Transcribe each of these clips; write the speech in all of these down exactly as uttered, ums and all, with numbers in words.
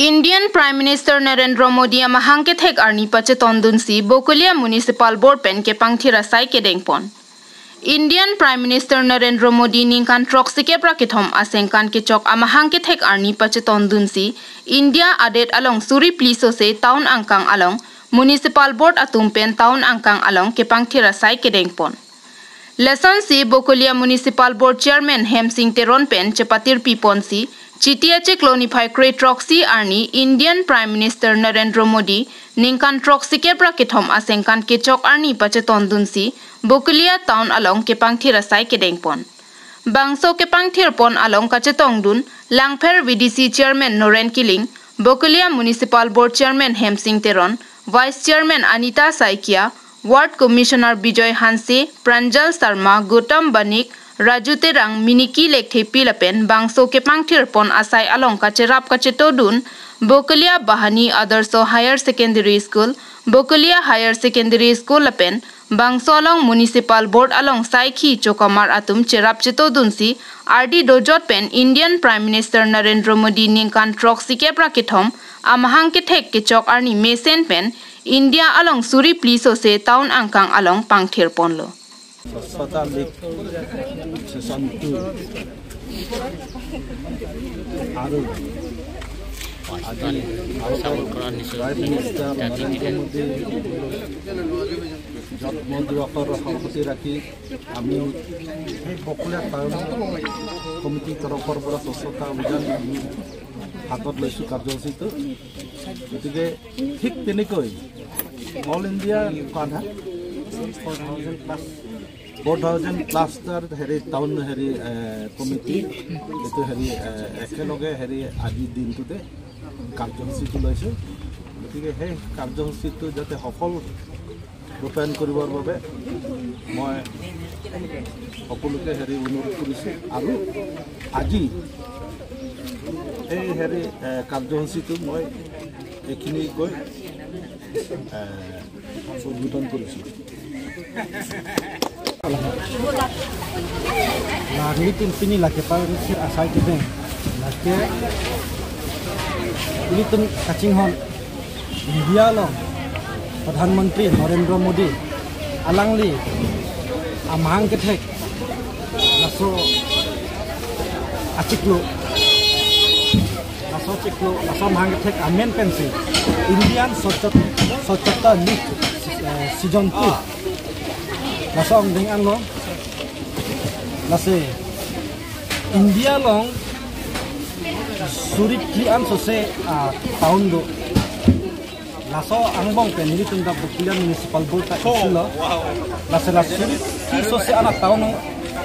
Indian Prime Minister Narendra Modi amahang kethek arni pachetondunsi Bokolia Municipal Board pen kepangthir asai kedengpon. Indian Prime Minister Narendra Modi ningkan throksi kep ra kethom asengkan kechok amahang kethek arni pachetondunsi India adet along suri phli sose town angkang along Municipal Board atum pen town angkang along kepangthir asai kedengpon. Lasonsi Bokolia Municipal Board Chairman Hemsing Teron pen chepatirpiponsi Chiti achiklo niphai kre throksi arni Indian Prime Minister Narendra Modi ningkan throksi kep ra kethom asengkan kechok arni pachetondunsi Bokolia Town along kepangthir asai kedengpon. Bangso kepangthirpon along kachetongdun Langpher V D C Chairman Noren Killing, Bokolia Municipal Board Chairman Hemsing Teron, Vice Chairman Anita Saikia, Ward Commissioner Bijoy Hanse, Pranjal Sharma, Gautam Banik, Raju Terang, Miniki Lekthepi lapen bangso kepangthirpon asai along kacherap kachetodun Bokolia Bahani Adarsha Higher Secondary School, Bokolia Higher Secondary School lapen bangso along Municipal Board along saikhi chokamar atum cherap chetodunsi ardi dojot pen Indian Prime Minister Narendra Modi ningkan throksi kep ra kethom amahang kethek kechok arni mesen pen India along suri phli sose town angkang along pangthirponlo. স্বচ্ছতা League session two আৰু আজি ভাৰতৰ prime minister Narendra মোদীৰ জন্ম দিৱসৰ সংগতি ৰাখি আমি সেই বকলীয়া টাউন কমিটিৰ তৰফৰ পৰা স্বচ্ছতা অভিযান আমি হাতত লৈছোঁ কাৰ্যসূচীটো। গতিকে ঠিক তেনেকৈ অল ইণ্ডিয়া কোৱা নাই, four thousand plus, four thousand plus তাৰ হেৰি টাউন হেৰি, এ, কমিটি, এইটো হেৰি, এ, একেলগে হেৰি আজিৰ দিনটোতে কাৰ্যসূচীটো লৈছোঁ। গতিকে সেই কাৰ্যসূচীটো যাতে সফল ৰূপায়ণ কৰিবৰ বাবে মই সকলোকে হেৰি অনুৰোধ কৰিছোঁ। আৰু আজি এই হেৰি, এ, কাৰ্যসূচীটো মই এইখিনি কৈ, এ, উদ্বোধন কৰিছোঁ। Nelitum pini lake pangthir asai kedeng, lake nelitum kachinghon India along Pradhan Mantri Narendra Modi alangli amahang kethek laso achiklo, laso achiklo, laso amahang kethek amen pensi Indian Swachhata, Swachhata League, eh, season two laso angdeng anlo. Lasi India along suri phli an sose, ah, town do. Laso angbong pen nelitum dak Bokolia Municipal Board ta isulo. Lasi la suri phli sose an a-town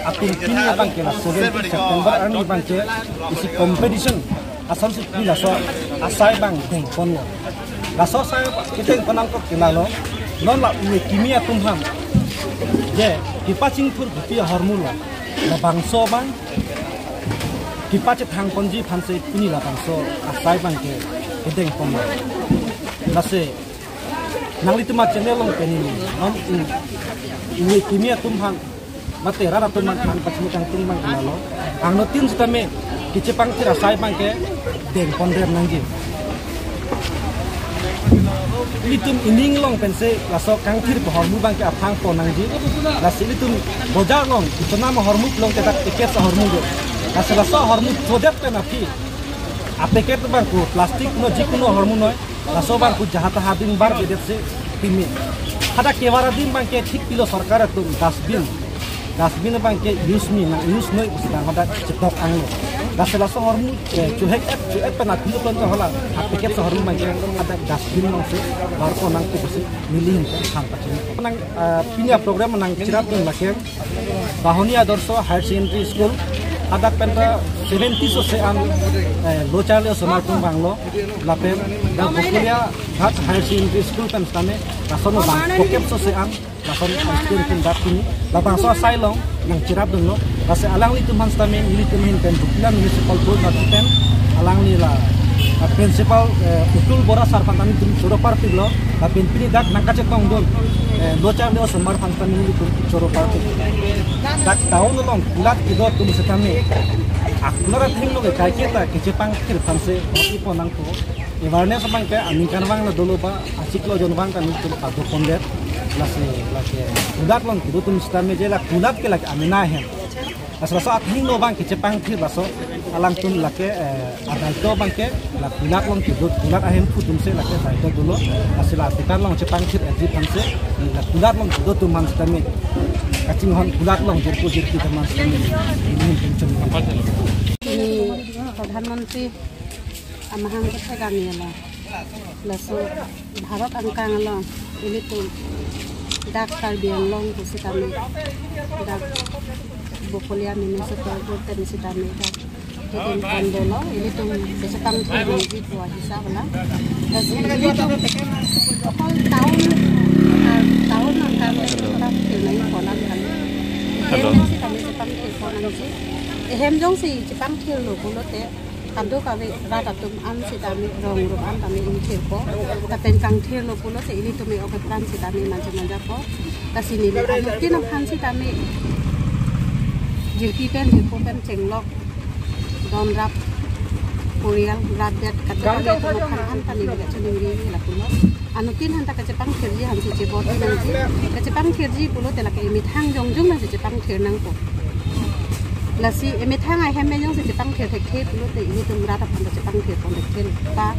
atum pini abangke la seventeen September arni abangke isi competition asonsi pi laso asai abang dengponlo. Laso asai kedengpon angkok ke lalo, non la ove kimi atum aphan je kepachingthur pi ahormu lo. Labangso abang kepachethangponji aphansi pini labangso asai abangke kedengponlo. Lasi nanglitum a-channel along pen neli non ove kimi atum aphan mate rat atum aphan pachini kangtung abang ke lalo. Angno tin sitame kechepangthir asai abangke dengpon rem nangji. Ilitum ining along pensi laso kangthir ahormu abangke aphrang pon nangji. Lasi ilitum bojar along itonam ahormu along ke dak packet ahormu do. Lasi laso ahormu chodet pen aphi a-packet abang ko plastic no jikono ahormu noi. Laso abang ko jaha taha dingbar bedetsi pimi. Hadak kevar adim abangke thik pilo sorkar atum dustbin. Dustbin abangke use me nang use noi pusi dang hadak chetok anglo. Lasi laso ahormu, eh, chohek et, cho-et pen aphi lo pen hala a-packet ahormu abangke hadak dustbin alongsi barpon nangkok pusi neli ahin pen pachini. Nang, eh, pini a-program nangcherapdun lake Bahani Adarsha Higher Secondary School, hadak pen ta seventy sose an, eh, lo charli osomar atum vanglo, lapen dak Bokolia Ghat Higher Secondary School pen sitame lason bang kokep sose an, lason student atum dak pini, labangso asai along nangcherapdunlo, lasi alanglitum aphan sitame nelitum ahin pen Bokolia Municipal Board dak pen alangli la, ah, principal, eh, Utul Bora sir aphan nelitum choro parpiklo, lapen pini dak nangkachetongdun, eh, lo charli osomar aphan sitame nelitum choro parpik. Dak town along kulat kedo atum sitame akulat athengno ke kaiketa kechepangthir aphansi ipo nangpo. Awareness abang ke aningkanvang lo dolo ba, achiklo ajoinvang ta nelitum pado pondet. Lasi, lasi kulat along kedo atum sitame je la kulat ke lake amena ahem. Lasi laso athengno abang ke chepangthir, laso alangtum lake, eh, adaito abang ke la kulat along kedo, kulat ahemphu atum si lake daito dolo. Lasi la athekar along chepangthir eji aphan si la kulat along kedo atum aphan sitame kachinghon, kulat along jirpo jirpi atum aphan sitame ini penchun. Ini Pradhan Mantri amahang kethegang ela. Laso Bharat angkang along ilitum dak Karbi Anglong pusitame, dak Bokolia Municipal Board tame sitame dak hidden pon dolo, ilitum kachepangthir nangji pu ahisap la. Lasi ilitum okol town, ah, town angkang le chepangthir nangji pu alam kali. Hello. Ehem sitame chepangthir pon nangji. Ehem jongsi chepangthirlo pulote kadokave rat atum an sitame, rong rup an tame ingthirpo. Lapen kangthirlo pulote ilitum e-ok apran sitame manja manjapo. Lasi neli anuttin aphan sitame jirpi pen, jirpo pen chenglok donrap, porial rapdet kadokave atum aphan an ta neli kachiningri lapulo. Anuttin aphan ta kachepangthirji aphan si chebor nangji. Kachepangthirji pulote lake emethang jongjong nangsi chepangthir nangpo. Lasi emethang ahem pen jongsi chepangthir thekthe pulote ilitum rat aphan ta chepangthir pon thekthe ba.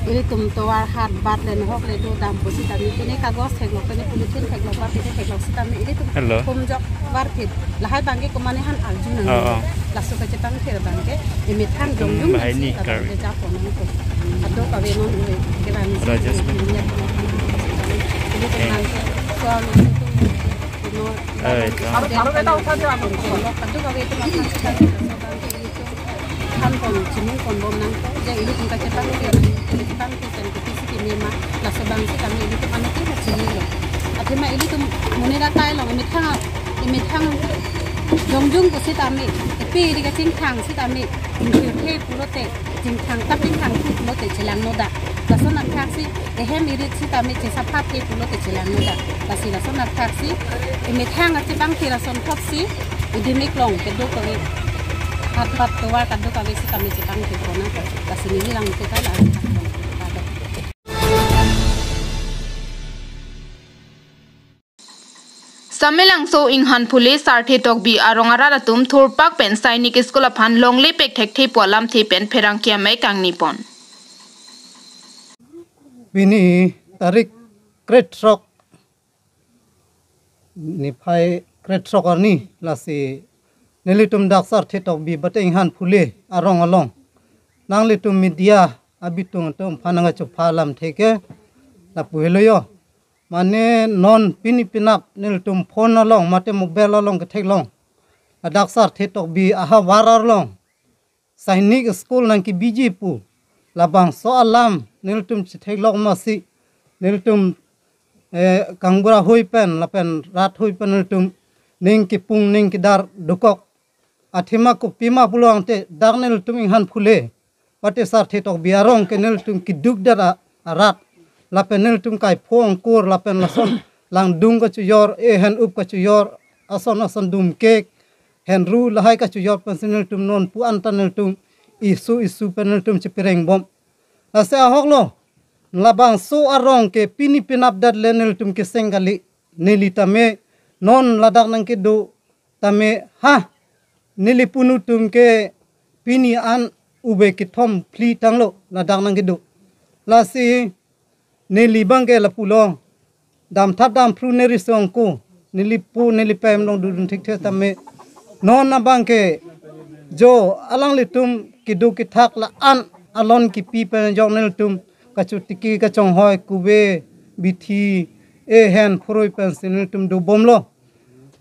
Ilitum tovar hat bat le nohok le do dam pusitame, pine kagos theklok, pine polythene theklok ba, pine theklok sitame ilitum Hello. Kumjok varphit. Lahai abang ke komatne aphan arju nang. Oh, oh. Laso kachepangthir abang ke emethang jongjong Hmm, nangsi bahai ni kadokave Karbi. Japon nangpo. Kadokave non ue kevan si Rajesh. Ilitum Eh. Nang ke soal itu, you know, Eh, itu. Kadokave itu makan sekali, laso abang ke ilitum than pon, chimung pon bom nangpo, je ilitum kachepangthir, kachepangthir pen kopisi keme ma, laso abang sitame ilitum anuttin ta chinilo. Athema ilitum monit akai along emethang, emethang jongjong pusitame, epi ri kachingthang sitame ingthirthe pulote, chingthang tap chingthangthu pulote chelangno dak. Lason athaksi ehem irit sitame chesaphapthe pulote chelangno dak. Lasi lason athaksi emethang achepangthir asonthotsi, idimik along kadokave hat bat tovar kadokave sitame chepangthir pon nangpo. Lasi neli lang ke kala. Samelangso Inghan Phule Sarthe Tokbi arong arat atum thurpak pen Sainik School aphan longle pek thekthe pu alamthe pen pherangke amei kangni pon. Pini tarik krethrok niphai krethrok arni lasi nelitum dak Sarthe Tokbi bate Inghan Phule arong along nanglitum media abitung atum aphan nangkachopha alamthe ke lapu helo yo. Mane non pini penap nelitum phone along mate mobile along ketheklong, ladak Sarthe Tokbi ahavar arlong Sainik School nangkebiji pu labangso alam nelitum chetheklong masi, nelitum, eh, kangbura hui pen lapen rat hui pen nelitum ning kepung ning kedar dokok. Athema kopima pulo tangte dak nelitum Inghan Phule mate Sarthe Tokbi arong ke nelitum keduk dara arat, lapen nelitum kaipho angkur lapen lason langdung kachojor, eh, hen up kachojor, ason ason dum kek, hen ru lahai kachojor pensi nelitum non pu anta nelitum isu isu pen nelitum chepereng bom. Lasi ahok lo, labangso arong ke pini penap det le nelitum keseng kali, neli tame non ladak nangkedo tame ha, neli punu atum ke pini an ube kethom phli tanglo ladak nangkedo. Lasi neli abang ke lapulo, damthat damphru neri songko, neli pu neli pem along dodun thekthe tame non abang ke jo alanglitum kedo kethak la-an alon kipi pen jok nelitum kachotiki kachonghoi kuve bithi ehen phurui pensi nelitum dobomlo.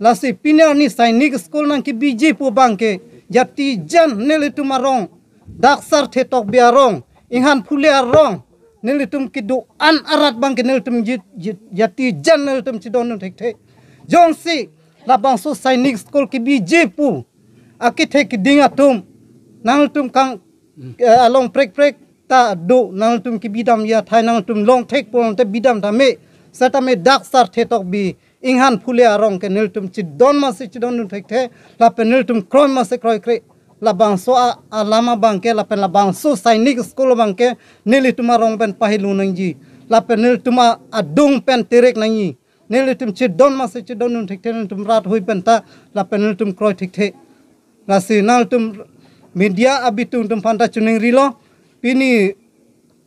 Lasi pini arni Sainik School nangkebiji pu abang ke jati jan nelitum arong, dak Sarthe Tokbi arong, Inghan Phule arong, nelitum kedo-an arat abang ke nelitum ji-, ji-, jati jan nelitum chedondun thekthe. Jongsi labangso Sainik School kebiji pu akethe keding atum nangtum kang, eh, along prek prek ta do, nangtum kebidam ya thai nangtum long thek pon te bidam tame, setame dak Sarthe Tokbi Inghan Phule arong ke nelitum chedon masi chedondun thekthe, lapen nelitum kroi masi kroikre. Labangso a, alam abangke lapen labangso Sainik School abangke nelitum arong pen pahelu nangji. Lapen nelitum a, adung pen terek nangji. Nelitum chedon masi chedondun thekthe, nelitum rat hui penta lapen nelitum kroi thekthe. Lasi nangtum media abitung atum aphanta choningrilo, pini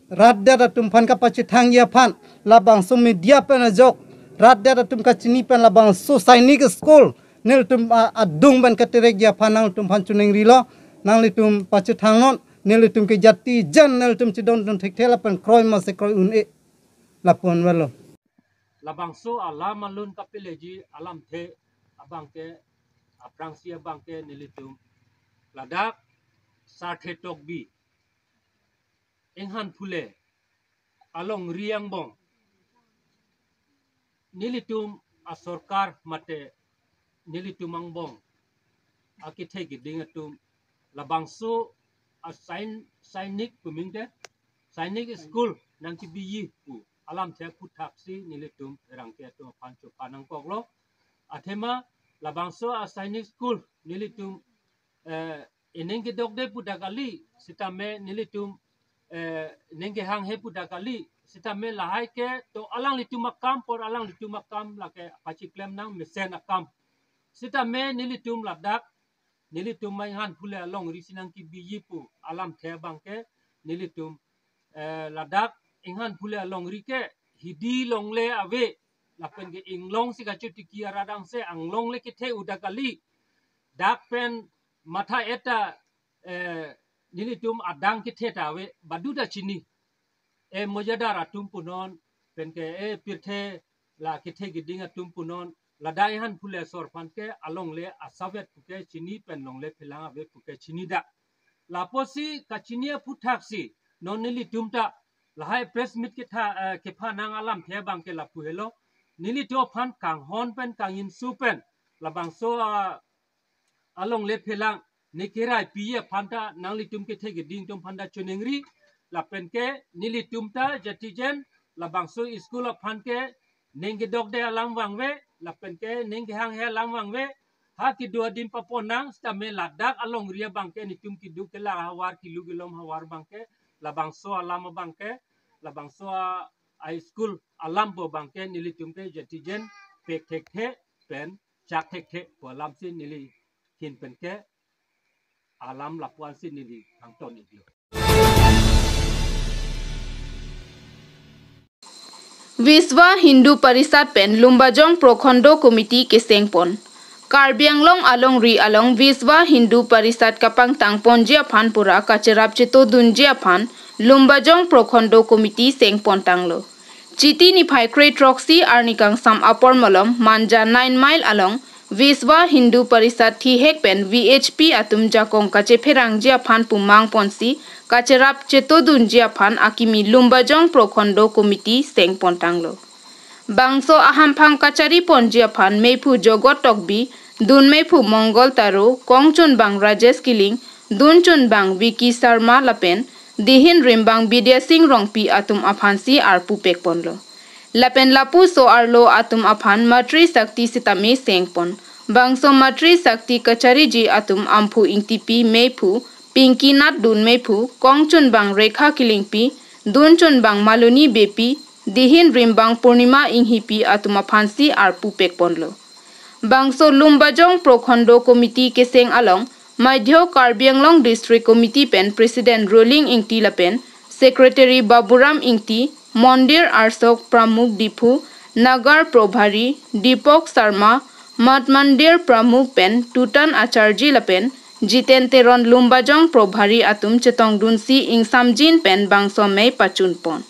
rat det atum aphan kapachethangji aphan, labangso media pen ajok rat det atum kachini pen labangso Sainik School nelitum a, adung pen katerekji aphan nangtum aphan choningrilo, nanglitum pachethangnon, nelitum ke jati jen nelitum chedondun thekthe lapen kroi masi kroi un-e, lapu-an avelo. Labangso alam alun kapeleji alamthe abangke, aphrangsi abangke nelitum ladak Sarthe Tokbi, Enghan Phule alongri angbong, nelitum asorkar mate nelitum angbong akethe keding atum labangso a Sain-, Sainik pu minte, Sainik School nangkebiji pu alamthe aphuthaksi nelitum pherangke atum aphan chopa nangkoklo. Athema labangso a Sainik School nelitum, eh, ening kedokde pu ta kali, sitame nelitum, eh, ening kehanghe pu ta kali, sitame lahai ke to alanglitum akam, apor alanglitum akam, lake pachiklem nang mesen akam. Sitame nelitum ladak, nelitum Enghan Phule alongri si nangkebiji pu alamthe abangke nelitum, eh, ladak Enghan Phule alongri ke hidi longle ave, lapen ke inglong si kachotiki arat angse anglong le kethe un ta kali. Dak pen matha-et ta, eh, nelitum adang kethe ta ave, badu ta chini. E mojadar atum punon, pen ke e pirthe la kethe keding atum punon, ladak Enghan Phule asor aphan ke alongle asavet puke chini pen longle phelang ave puke chini dak. Lapusi kachini aphuthaksi non nelitum ta lahai press meet ketha, eh, kepha nang alamthe abangke lapu helo. Nelitum aphan kanghon pen kanginsu pen labangso, ah, alongle phelang ne kerai piji aphan ta nanglitum kethe keding atum aphan ta choningri, lapen ke nelitum ta jati jen labangso school aphan ke ening kedokde alam vangve, lapen ke ening kehanghe alam vangve, ha kedo adim papon nang, sitame ladak alongri abangke nelitum keduk kelak ahavar, kelu kelom ahavar abangke labangso alam abangke, labangso a, a school alam pu abangke nelitum ke jati jen pek thekthe pen chak thekthe pu alamsi neli ahin pen ke alam lapu-ansi neli hangton iklo. Vishwa Hindu Parishad pen Lumbajong Prokhondo Committee kesengpon. Karbi Anglong alongri along Vishwa Hindu Parishad kapangtangponji aphan pura kacherap chetodunji aphan Lumbajong Prokhondo Committee sengpontanglo. Chiti niphai kre-throksi arni kangsam apor malom Manja nine mile along Vishwa Hindu Parishad thihek pen V H P atum jakong kachepherangji aphan pumangponsi kacherap chetodunji aphan akimi Lumbajong Prokhondo Committee sengpontanglo. Bangso ahamphang kachariponji aphan meiphu Jogot Tokbi, dun meiphu Mongol Taro, kongchunbang Rajesh Killing, dunchunbang Vicky Sharma lapen dihin rimbang Bidya Sing Rongpi atum aphansi arpu pekponlo. Lapen lapuso arlo atum aphan Matri Shakti sitame sengpon. Bangso Matri Shakti kachariji atum Amphu Ingtipi meiphu, Pinky Nath dun meiphu, kongchunbang Rekha Killingpi, dunchunbang Maloni Beypi, dihin rimbang Purnima Inghipi atum aphansi arpu pekponlo. Bangso Lumbajong Prokhondo Committee keseng along Madhya Karbi Anglong District Committee pen President Roling Ingti lapen Secretary Baburam Ingti, Mondir Arsok Pramukh Diphu, Nagar Probhari Deepak Sharma, Mat Mandir Pramukh pen Tutan Acharji lapen Jiten Teron Lumbajong Probhari atum chetongdunsi ingsamjin pen bangso mei pachunpon.